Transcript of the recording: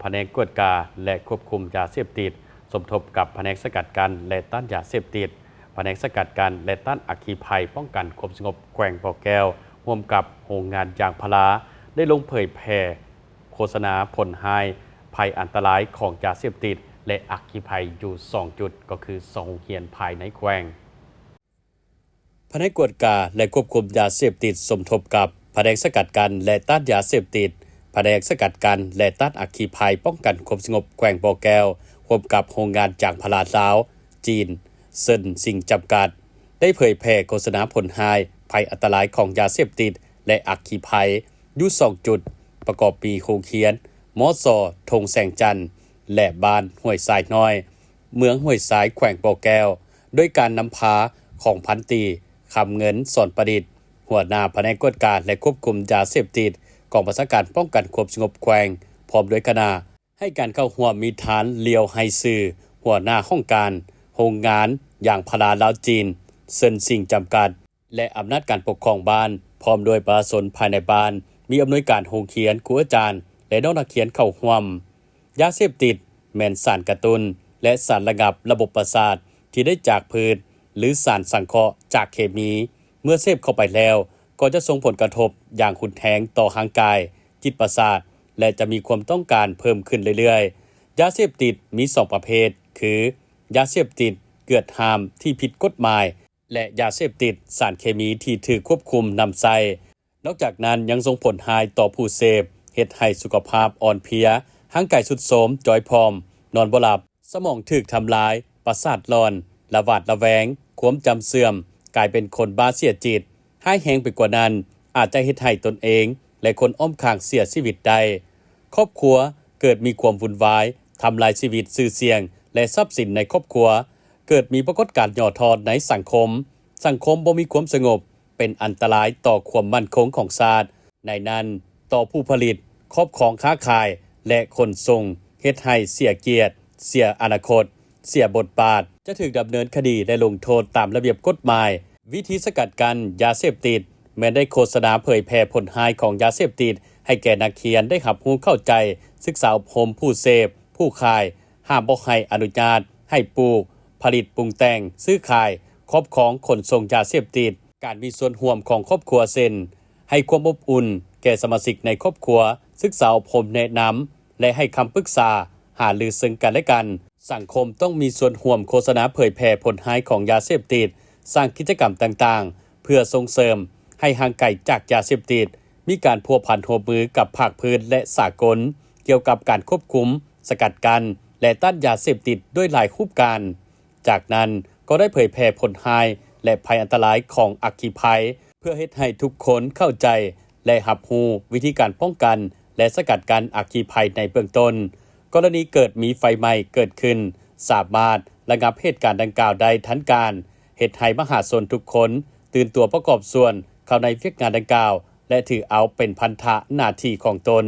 ພະແນກກວດກາ ແລະ ຄວບຄຸມຢາເສບຕິດ ສົມທົບກັບພະແນກສະກັດກັ້ນ ແລະ ຕ້ານຢາເສບຕິດ, ພະແນກສະກັດກັ້ນ ແລະ ຕ້ານອັກຄີໄພ ປ້ອງກັນຄວາມສະຫງົບແຂວງບໍ່ແກ້ວ ຮ່ວມກັບໂຮງງານຢາງພາລາ ໄດ້ລົງເຜີຍແຜ່ໂຄສະນາຜົນຮ້າຍ ໄພອັນຕະລາຍຂອງຢາເສບຕິດ ແລະ ອັກຄີໄພຢູ່ສອງຈຸດ ກໍຄືສອງໂຮງຮຽນພາຍໃນແຂວງ. ພະແນກກວດກາ ແລະ ຄວບຄຸມຢາເສບຕິດ ສົມທົບກັບພະແນກສະກັດກັ້ນ ແລະ ຕ້ານຢາເສບຕິດ, ພະແນກສະກັດກັ້ນ ແລະ ຕ້ານອັກຄີໄພ ປ້ອງກັນຄວາມສະຫງົບແຂວງບໍ່ແກ້ວ ຮ່ວມກັບໂຮງງານຢາງພາລາລາວ-ຈີນ ເຊິນຊິງ ຈຳກັດ ໄດ້ເຜີຍແຜ່ໂຄສະນາຜົນຮ້າຍ ໄພອັນຕະລາຍຂອງຢາເສບຕິດ ແລະ ອັກຄີໄພ ຢູ່ສອງຈຸດ ປະກອບມີໂຮງຮຽນ ມສ ທົ່ງແສງຈັນ ແລະ ບ້ານຫ້ວຍຊາຍນ້ອຍ ເມືອງຫ້ວຍຊາຍ ແຂວງບໍ່ແກ້ວ ໂດຍການນຳພາຂອງພັນຕີ ຄຳເງິນ ສອນປະດິດ ຫົວໜ້າພະແນກກວດກາ ແລະ ຄວບຄຸມຢາເສບຕິດ ກອງບັນຊາການປ້ອງກັນຄວາມສະຫງົບແຂວງ ພ້ອມດ້ວຍຄະນະ. ໃຫ້ການເຂົ້າຮ່ວມມີທ່ານ ລຽວ ໄຮຊື ຫົວໜ້າຫ້ອງການໂຮງງານຢາງພາລາລາວ-ຈີນ ເຊິນຊິງ ຈຳກັດ ແລະ ອຳນາດການປົກຄອງບ້ານ ພ້ອມດ້ວຍປະຊາຊົນພາຍໃນບ້ານ, ມີອຳນວຍການໂຮງຮຽນ, ຄູອາຈານ ແລະ ນ້ອງນັກຮຽນເຂົ້າຮ່ວມ. ຢາເສບຕິດແມ່ນສານກະຕຸ້ນ ແລະ ສານລະງັບລະບົບປະສາດທີ່ໄດ້ຈາກພືດ ຫຼື ສານສັງເຄາະຈາກເຄມີ. ເມື່ອເສບເຂົ້າໄປແລ້ວ ກໍຈະສົ່ງຜົນກະທົບຢ່າງຮຸນແຮງຕໍ່ຮ່າງກາຍ, ຈິດປະສາດ ແລະ ຈະມີຄວາມຕ້ອງການເພີ່ມຂຶ້ນເລື້ອຍໆ. ຢາເສບຕິດມີສອງປະເພດ ຄື ຢາເສບຕິດເກືອດຫ້າມທີ່ຜິດກົດໝາຍ ແລະ ຢາເສບຕິດສານເຄມີທີ່ຖືກຄວບຄຸມນຳໃຊ້. ນອກຈາກນັ້ນຍັງສົ່ງຜົນຮ້າຍຕໍ່ຜູ້ເສບ, ເຮັດໃຫ້ສຸຂະພາບອ່ອນເພຍ, ຮ່າງກາຍຊຸດໂຊມ, ຈ່ອຍຜອມ, ນອນບໍ່ຫຼັບ, ສະໝອງຖືກທຳລາຍ, ປະສາດຫຼອນ, ລະຫວາດລະແວງ, ຄວາມຈຳເສື່ອມ, ກາຍເປັນຄົນບ້າເສຍຈິດ. ຮ້າຍແຮງໄປກວ່ານັ້ນ, ອາດຈະເຮັດໃຫ້ຕົນເອງ ແລະ ຄົນອ້ອມຂ້າງເສຍຊີວິດໄດ້. ຄອບຄົວເກີດມີຄວາມວຸ່ນວາຍ, ທຳລາຍຊີວິດ, ຊື່ສຽງ ແລະ ຊັບສິນໃນຄອບຄົວ, ເກີດມີປາກົດການຫຍໍ້ທໍ້ໃນສັງຄົມ, ສັງຄົມບໍ່ມີຄວາມສະຫງົບ, ເປັນອັນຕະລາຍຕໍ່ຄວາມໝັ້ນຄົງຂອງຊາດ, ໃນນັ້ນ ຕໍ່ຜູ້ຜະລິດ, ຄອບຄອງ, ຄ້າຂາຍ ແລະ ຂົນສົ່ງ, ເຮັດໃຫ້ເສຍກຽດ, ເສຍອະນາຄົດ, ເສຍບົດບາດ, ຈະຖືກດຳເນີນຄະດີ ແລະ ລົງໂທດຕາມລະບຽບກົດໝາຍ. ວິທີສະກັດກັ້ນຢາເສບຕິດ ແມ່ນໄດ້ໂຄສະນາເຜີຍແຜ່ຜົນຮ້າຍຂອງຢາເສບຕິດ ໃຫ້ແກ່ນັກຮຽນໄດ້ຮັບຮູ້ເຂົ້າໃຈ, ສຶກສາອົບຮົມຜູ້ເສບ, ຜູ້ຂາຍ, ຫ້າມບໍ່ໃຫ້ອະນຸຍາດໃຫ້ປູກ, ຜະລິດ, ປຸງແຕ່ງ, ຊື້ຂາຍ, ຄອບຄອງ, ຂົນສົ່ງຢາເສບຕິດ. ການມີສ່ວນຮ່ວມຂອງຄອບຄົວ ເຊັ່ນ ໃຫ້ຄວາມອົບອຸ່ນແກ່ສະມາຊິກໃນຄອບຄົວ, ສຶກສາອົບຮົມແນະນຳ ແລະ ໃຫ້ຄຳປຶກສາ, ຫາລືເຊິ່ງກັນ ແລະ ກັນ. ສັງຄົມຕ້ອງມີສ່ວນຮ່ວມໂຄສະນາເຜີຍແຜ່ຜົນຮ້າຍຂອງຢາເສບຕິດ, ສ້າງກິດຈະກຳຕ່າງໆ ເພື່ອສົ່ງເສີມໃຫ້ຫ່າງໄກຈາກຢາເສບຕິດ, ມີການພົວພັນຮ່ວມມືກັບພາກພື້ນ ແລະ ສາກົນ ກ່ຽວກັບການຄວບຄຸມ, ສະກັດກັ້ນ ແລະ ຕ້ານຢາເສບຕິດດ້ວຍຫຼາຍຮູບການ. ຈາກນັ້ນກໍໄດ້ເຜີຍແຜ່ຜົນຮ້າຍ ແລະ ໄພອັນຕະລາຍຂອງອັກຄີໄພ ເພື່ອເຮັດໃຫ້ທຸກຄົນເຂົ້າໃຈ ແລະ ຮັບຮູ້ວິທີການປ້ອງກັນ ແລະ ສະກັດກັ້ນອັກຄີໄພໃນເບື້ອງຕົ້ນ. ກໍລະນີເກີດມີໄຟໄໝ້ເກີດຂຶ້ນ, ສາມາດລະງັບເຫດການດັ່ງກ່າວໄດ້ທັນການ, ເຮັດໃຫ້ມະຫາຊົນທຸກຄົນຕື່ນຕົວປະກອບສ່ວນເຂົ້າໃນວຽກງານດັ່ງກ່າວ ແລະ ຖືເອົາເປັນພັນທະໜ້າທີ່ຂອງຕົນ.